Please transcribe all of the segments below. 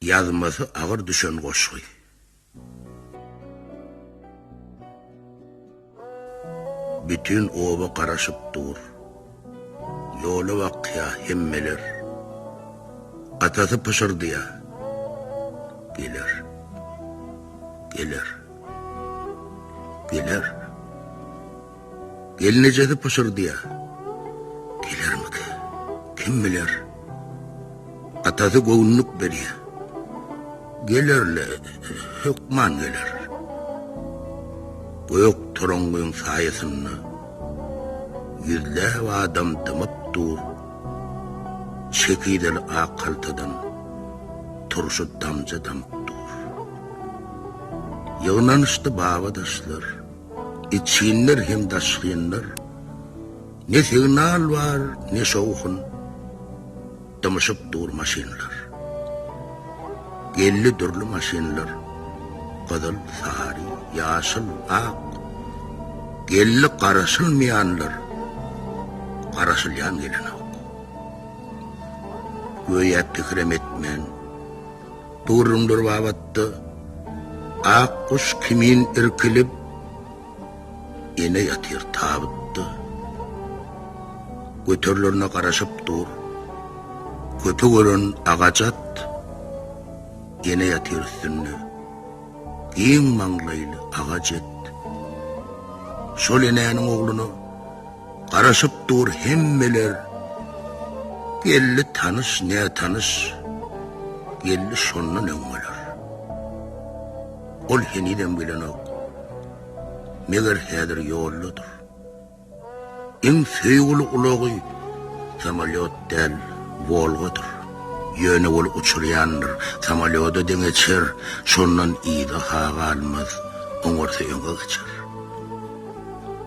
Ýazmasy agyr düşen goşgy. Bütin oba garaşyp dur. Ýola bakýa hemmeler. Atasy pyşyrdaýa. Geler. Geler. Geler. Gelnejesi pyşyrdaýar. Gelermikä? Kim biler? Atasy göwünlik berýär. Geler-le, hökman geler. Gök toraňňyň saýasynda ýüzläp adam dymyp dur. Çekideli ak haltadan turşy damja damyp dur. Ýygnanyşdy babadaşlar. Içginler hem daşgynlar. Ne signal bar, ne şowhun. Dymyşyp dur maşynlar. Geldi dürli maşynlar. Gyzyl, sary, ýaşyl, ak. Geldi garaşylmaýanlar. Garaşylýan gelenok. Göýä pikirem etmän. Bu gürrüňler babatda ak guş kimin irkilip, ene ýatyr tabytda. Göterilerine garaşyp dur. Köpi gören agaç at, ene ýatyr üstünde. Giň maňlaýly agaç et. Şol enäniň ogluna Garaşyp dur hemmeler Geldi tanyş nätanyş Geldi şondan öňňeler Ol henizem gelenok Meger häzir ýoldadyr Iň söýgüli ulagy Samolýot däl Wolgadyr Ýöne ol uçurýandyr Samolýoda deňeçer Şondan yza-ha galmaz Oňarsa öňe geçer.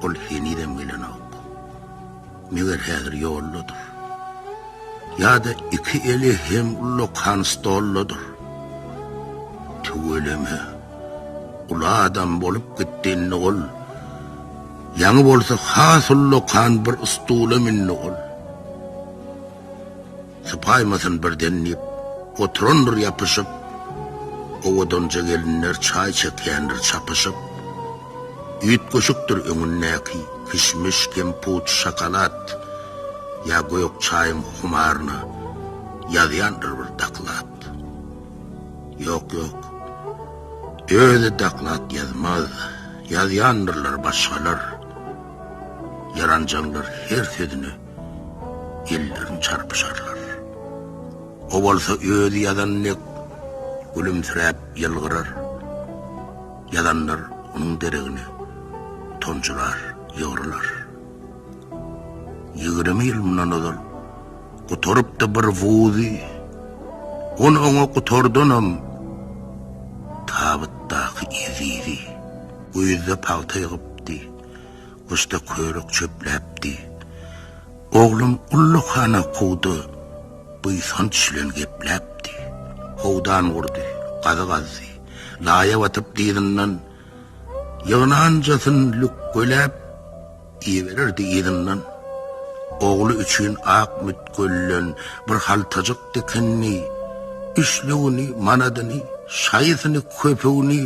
Ol henizem gelenok. Meger häzir ýoldadyr. Ýa-da iki eli hem ullakan stoldadyr. Tüweleme, uly adam bolup gitdi indi ol. Ýaňy bolsa has ullakan bir stula mündi ol. Sypaýmasyn birden diýip, oturandyr ýapyşyp, Owadanja gelinler çaý çekýändir çapyşyp. Üýtgeşikdir öňündäki kişmiş, kemput, şokolad, Ýa gök çaýyň humaryna ýazýandyr bir doklad. Ýok, ýok, özi doklad ýazmaz, ýazýandyrlar başgalar. Ýaranjaňlar her sözüne ellerini çarpyşarlar. O bolsa özi ýazan dek gülümsiräp ýylgyrar. Ýazanlar onuň deregine utanjyrar, ýygrylar. 20 ýyl mundan ozal gutarypdy bir wuzy, ony oňa gutardanam tabytdaky ezizi. Güýzde pagta ýygypdy, gyşda körek çöpläpdi. Oglum ullakan okuwda buýsanç bilen gepläpdi. Howdan gurdy, gazy gazdy. Laýa batyp dyzyndan, Ýygnanjasyn lükgeläp, ibererdi yzyndan. Ogly üçin ak mütgülden bir haltajyk dikindi. Üçlügini, manadyny, şaýysyny, köpügini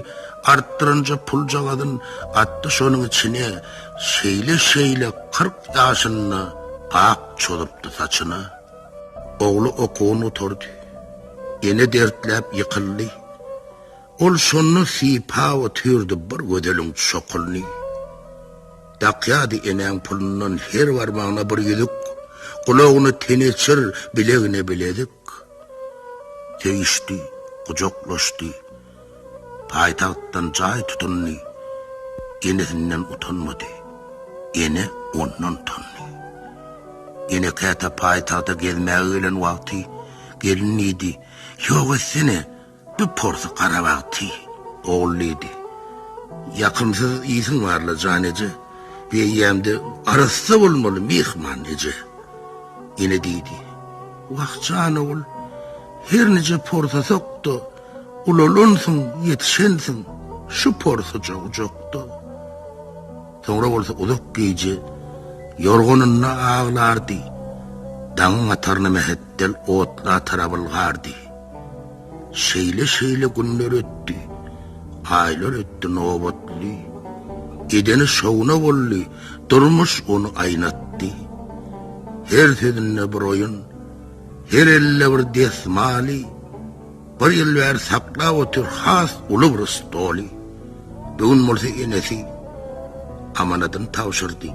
artdyranja puljagazyn atdy şonuň içine. Şeýle-şeýle 40 ýaşynda ak çozupdy saçyna. Ogly okuwyny gutardy. Ene dertläp ýykyldy. Ol şonda sypap otyrdy bir gözeliň çokulyny. Dakýardy enäň pulundan her barmagyna bir ýüzük, gulagyna teneçir, bilegine bilezik. Söýüşdi, gujaklaşdy. Paýtagtdan jaý tutundy. Enesinden utanmady. Ene ondan utandy. Ene käte paýtagta gezmäge gelen wagty gelin diýdi, Ýok etsene, bu porsy gara bagty. Ogul diýdi, Ýakymsyz ysyň bar-la, jan eje. Bu eýýämde arassa bolmaly, myhman eje. Ene diýdi, Wah, jan ogul, her nije porsasak-da, ulalansyň, ýetişensiň, şu porsuja gujakda. Soňra bolsa uzak gije ýorganynda aglardy, daňyň ataryna mähetdel otla tarap ylgardy. Şeýle-şeýle günler ötdi, aýlar ötdi nobatly. Edeni şowuna boldy, durmuş ony aýnatdy. Her sözünde bir oýun, her elde bir desmaly. Bir ýyl bäri saklap otyr has uly bir stoly. Bu gün bolsa enesi amanadyny tabşyrdy.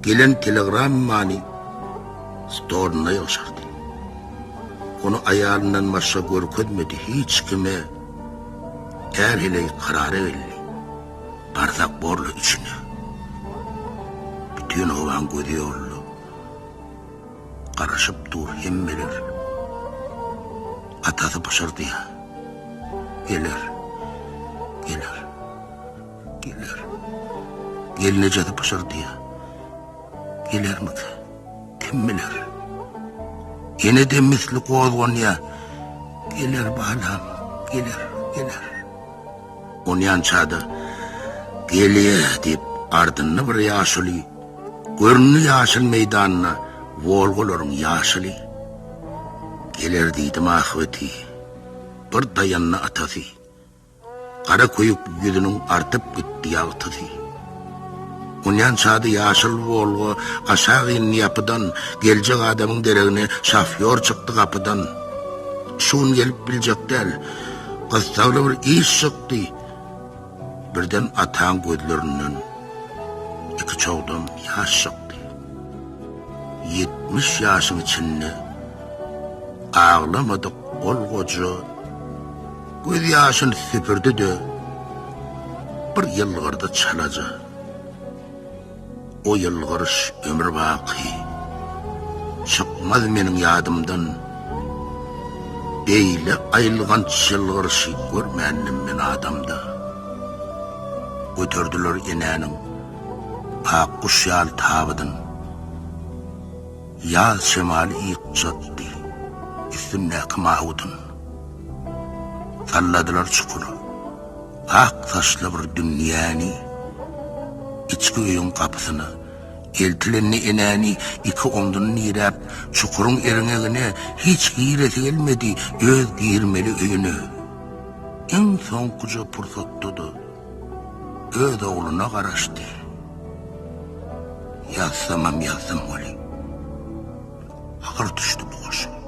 Gelen telegrammany stolunda ýygşyrdy. Ony aýalyndan başga görkezmedi hiç kime. Är-heleý karara geldi. Barsak borla içine. Bütin obaň gözi ýolda. Garaşyp dur hemmeler. Atasy pyşyrdaýar. Geler. Geler. Geler. Gelnejesi pyşyrdaýar. Gelermikä? Kim biler? Ene-de misli gozganýar. Geler balam, geler, geler. Onýança-da, Gelýä diýip, ardyndy bir ýaşuly. Göründi ýaşyl meýdanda Wolgalaryň ýaşyly. Geler diýdim ahbeti, bir daýandy atasy. Gara köýük ýüzüniň artyp gitdi ýagtysy. Onýança-da ýaşyl Wolga aşak indi ýapydan, geljek adamyň deregine şofýor çykdy gapydan. Şu gün gelip biljek däl, gyssagly bir iş çykdy. Birden ataň gözlerinden iki çogdam ýaş çykdy. 70 ýaşyň içinde aglamadyk ol goja göz ýaşyny süpürdi-de, bir ýylgyrdy çalaja. O ýylgyryş ömür baky çykmaz meniň ýadymdan. Beýle aýylganç ýylgyryşy görmändim men adamda. Göterdiler enäniň ak guş ýaly tabydyn. Ýaz şemaly ýykjatdy üstündäki mawudyn. Salladylar çukura. Ak saçly bir dünýäni Içki öýüň gapysyna Eltilenni enäni iki omzuny diräp, çukuryň erňegine hiç giresi gelmedi öz girmeli öýüne. Iň soňkuja pursatda-da öz ogluna garaşdy. Ýazsamam ýazdym weli, agyr düşdi bu goşgy.